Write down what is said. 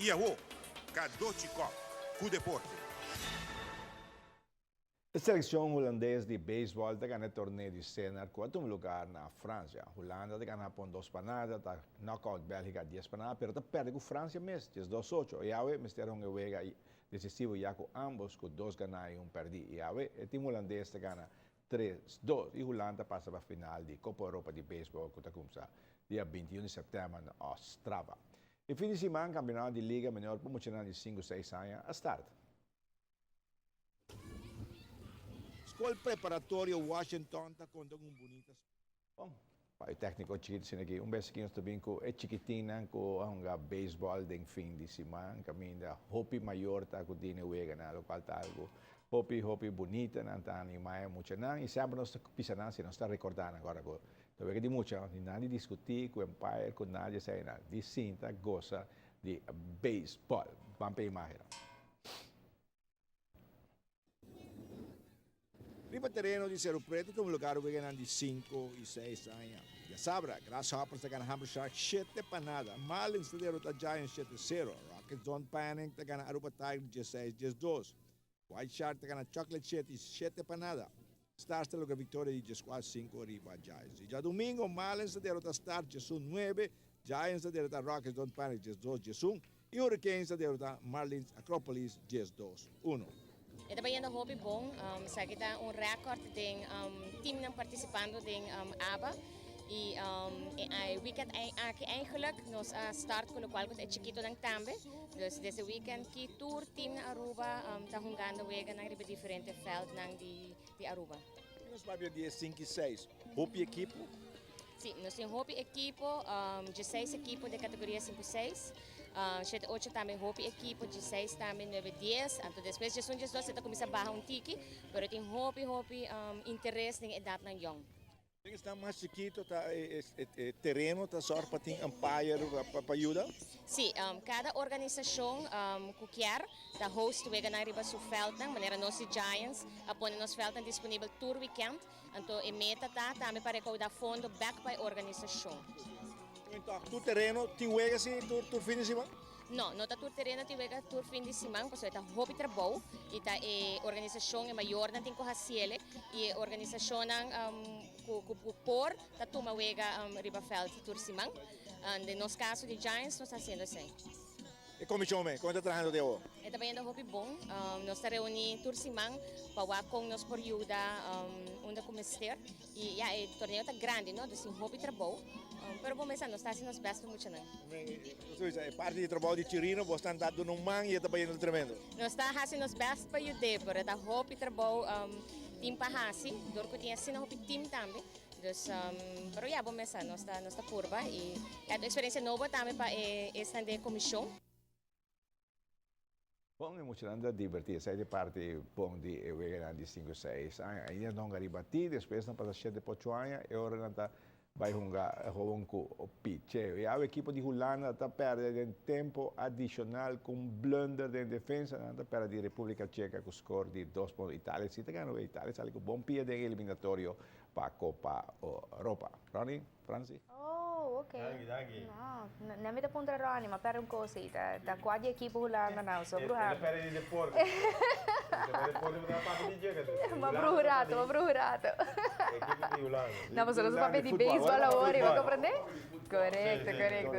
I awo, Cadochi Kock ku deporte. E seleccion Hulandes di baseball ta gana e torneo di Senar cu a tuma lugar na Francia. Hulanda ta gana Japon dos pa nada, ta knockout Belgica dies pa nada, pero ta perde cu Francia mes, diesdos ocho. Y awe mester hunga e wega decisivo ya cu ambos cu dos gana y un perdi. Y awe e team Hulandes ta gana tres dos y Hulanda ta pasa pa final di Copa Europa di baseball cu ta cuminsa dia 21 di september na Ostrava. E fin di siman campeonato di Liga Menor pa muchanan di cinco seis aña a start. Skol Preparatorio Washington ta konta ku un bunita. Bon, pa e tèkniko chikitu asina aki, un bes aki nos ta bin ku e chikitinnan ku a hunga beisbòl den fin di siman, kaminda hopi mayor ta ku dine weganan, lokual ta algu hopi, hopi bunita. Nan ta animá e muchanan i semper nos ta bisa nan, si nos ta rekordá nan ora ku ta wega di mucha, no tin nada di diskutí ku umpire, ku nadie eseinan, di sinta gosa di beisbòl. Ban pa e imágennan. Riba tereno di Cerro Preto tuma lugar weganan di sinku i seis aña. Diasabra, Grasshoppers ta gana Hamburg Sharks shete pa nada, Marlins ta derota Giants shete sero, Rockets Don't Panic ta gana Aruba Tigers dieseis diesdos, White Shark ta gana Chocolate City shete pa nada, Stars ta logra victoria di dieskuater sinku riba Giants. I djadumingo, Marlins ta derota Stars diesun nuebe, Giants ta derota Rockets Don't Panic diesdos diesun, I Hurricanes ta derota Marlins Acropolis 12, uno. E ta bayendo hopi bon. Esaki ta un record den teamnan participando den ABA. Y e weekend aki eigenlijk nos a start cu locual cu ta e chikitonan tambe. Dus desde weekend ki tur team na Aruba ta hungando weganan riba diferente veldnan di Aruba. Nos papia di e sinku i seis. Hopi ekipo? Si, nos tin hopi ekipo, dieseis ekipo den kategoria sinku seis, shete ocho tambe hopi ekipo, dieseis tambe, nuebe dies, anto despues diesun diesdos e ta kuminsá baha un tiki, pero tin hopi hopi interes den edatnan yòn. Den esnan mas chikito ta e tereno ta sòrg pa tin umpire pa yuda? Si, kada organisashon ku kier ta host weganan riba su veldnan, manera nos di Giants a pone nos veldnan disponibel tur wikènt. Anto e meta ta tambe pa rekoudá fondo bèk pa e organisashon. Tur tereno tin wega si tur fin di siman? No, no ta tur tereno tin wega tur fin di siman pasobra e ta hopi trabou i ta e organisashon, e mayornan tin ku hasiel i e organisashonnan ku por ta tuma wega riba vèlt tur siman. Den nos kaso di Giants nos ta hasiendo esei. E komishon me, kon e ta trahando te awor? E ta bayendo hopi bon. Nos ta reuní tur siman pa wak kon nos por yuda unda ku mester. I ya, e torneo ta grandi, no? Dus tin hopi trabou. Pero bo mester, nos ta hasi nos best pa muchanan. E parti di trabou di Chirino, bo stan ta duna un man i e ta bayendo tremendo. Nos ta hasi nos best pa yud'é, pero e ta hopi trabou tin pa hasi, dor ku tin asina hopi tim tambe. Dus, pero ya bo mester, nos ta, nos ta purba y ya ta un experiencia nobo tambe pa e esnan den e comision. Bon, e muchanan ta diverti, esei ta e parti bon di e weganan di sinku seis aña. Ainda nan hunga riba ti, despues nan pasa shete pa ocho aña, e ora nan ta bai hunga gewoon ku picheo. I awe ekipo di Hulanda ta pèrdè den tempo adishonal ku un blunder den defensa, nan ta pèrdè di Repúblika Cheka ku skor di dos pa un. Italia si ta gana, Italia sali ku bon pia den e eliminatorio pa Copa Europa. Ronnie, Franci? Oh, ok. Danki, danki. No, no mi ta puntra Ronnie, ma perde un cosa y ta, ta cua di equipo Hulanda nou, so bruha. E ta perde di deporte. E ta perde deporte, ma ta papia di dje, ka Ma bruha rato, ma bruha rato. Equipo di Hulanda. No, pasobra nos a papia di baseball awor, y bo comprende? Correcto, correcto.